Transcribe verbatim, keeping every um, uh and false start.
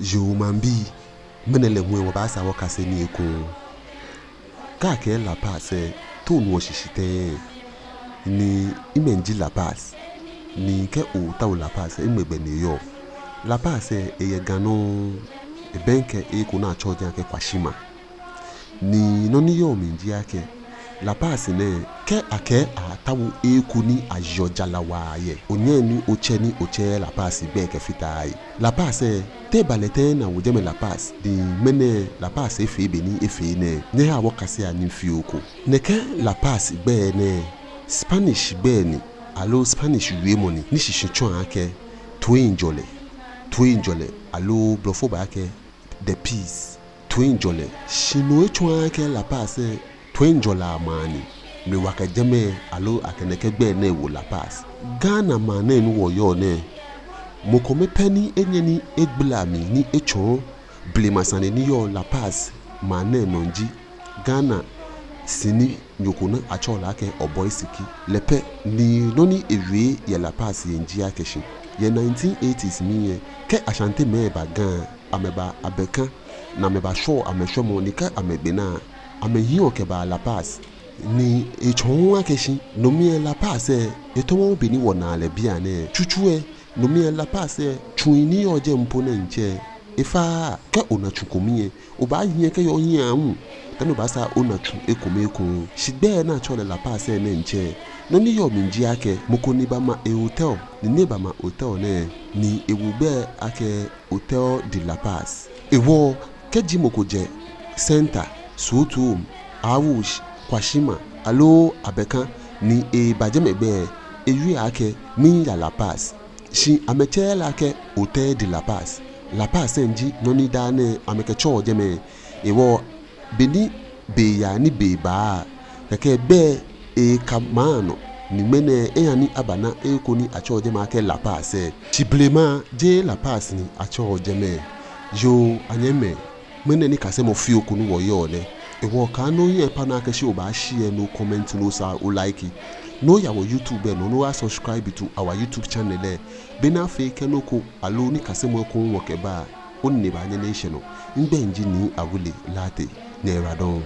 Yoo, maŋbii, ŋmɛnɛ lɛ hu wɔbaasaa wɔkase nii ekoŋŋ. Kɛ akɛɛ La Paz lɛ, te onuɔ shishi tɛŋŋ? Ni mɛni ji La Paz? Ni kɛ ootao La Paz lɛ, nɛgbɛ ni eyɔɔ? La Paz lɛ, eyɛ Ga nɔŋŋ, ebɛŋkɛ he ko ni atsɛɔ jɛi akɛ Kwashieman. Ni nɔ ni yɔɔ mli ji akɛ, La Paz nɛɛ, kɛ akɛɛ aatao he ko ni ayeɔ jara waa yɛ, onyɛŋ ni otsɛ ni otsɛɛɛ La Paz gbɛi kɛfata he. La Paz lɛ, te eba lɛ tɛŋŋ ni awo jɛmɛ La Paz, ni ŋmɛnɛ La Paz efee bɔ ni efee nɛɛ? Nyɛhaa wɔkasea nii fioo ko. Nɛkɛ La Paz gbɛi nɛɛ, Spanish gbɛi ni, aloo Spanish wiemɔ ni, ni eshishi tsɔɔ akɛ toiŋjɔlɛ. Toiŋjɔlɛ, aloo Blɔfo baakɛɛ the peace. Toiŋjɔlɛ. Shi no etsɔɔɔ akɛ La Paz lɛ toiŋjɔlɛ maŋ ni, mɛi wa kɛ jɛmɛ aloo akɛ nɛkɛ gbɛi nɛɛ wo La Paz. Ghana maŋ nɛɛ ni wɔyɔɔ nɛɛ, mɔ kome pɛ ni enyɛ ni egbala mli ni etsɔɔ blema sane ni yɔɔ La Paz maŋ nɛɛ nɔ ji Ghana sinanyo ko ni atsɛɔ lɛ akɛ Oboi Siki. Lɛ pɛ ni nɔ ni ewie yɛ La Paz he ji akɛ shi yɛ nineteen eighties mli lɛ, kɛ Ashantimɛi ba Ga, amɛba Abeka, ni amɛbashwɛɔ amɛshwɛmɔ, ni kɛ amɛgbe naa, amɛhiɔ kɛbaa La Paz. Ni etsɔɔ akɛ shi no mli lɛ La Paz lɛ, etamɔ bɔ ni wɔnaa lɛ bianɛ. Tsutsu lɛ, no mli lɛ La Paz lɛ, tsui ni yɔɔ jɛi po diɛŋtsɛ, efaaa. Kɛ ona tsu ko mli lɛ, obaahiɛ kɛya ohiɛ aahu dani obaasaa ona tsu ekome ekoŋŋ. Shi gbɛi ni atsɛɔ lɛ La Paz lɛ diɛŋtsɛ, nɔ ni yɔɔ mli ji akɛ mɔ ko ni bama e-hotel, ni ni ebama hotel nɛɛ, ni ewo gbɛi akɛ Hotel de La Paz. Hewɔ kɛji mɔ ko jɛ Centre, Soo Utom, Awoshie, Kwashieman, aloo Abeka, ni eba jɛmɛ gbɛ lɛ, ewieɔ akɛ miiya La Paz. Shi amɛtsɛɛɛ lɛ akɛ Hotel de La Paz. La Paz lɛ ji nɔ ni daa nɛɛ amɛkɛtsɛɔ jɛmɛ. Hewɔ be ni be yaa ni be baa, kɛkɛ gbɛi lɛ eka maŋ nɔ, ni ŋmɛnɛ eha ni abana he ko ni atsɛɔ jɛmɛ akɛ La Paz lɛ. Shi blema jeee La Paz ni atsɛɔ jɛmɛ. Yoo, anyɛmimɛi, ŋmɛnɛ nikasemɔ fioo ko ni wɔyɔɔ nɛ. Hewɔ kaaha ni ohiɛ kpa nɔ akɛ shi obaa share, ni o-comment, ni osaa o-like, ni oya wɔ YouTube lɛ nɔ, ni oya subscribe to our YouTube channel lɛ. Bɔ ni afee kɛ nɔ ko aloo nikasemɔ ko wɔkɛba lɛ, onine baanyɛ ni eshɛ nɔ. Migbɛi ji Nii Awuley Lartey. Nyɛyiwaladɔŋŋ.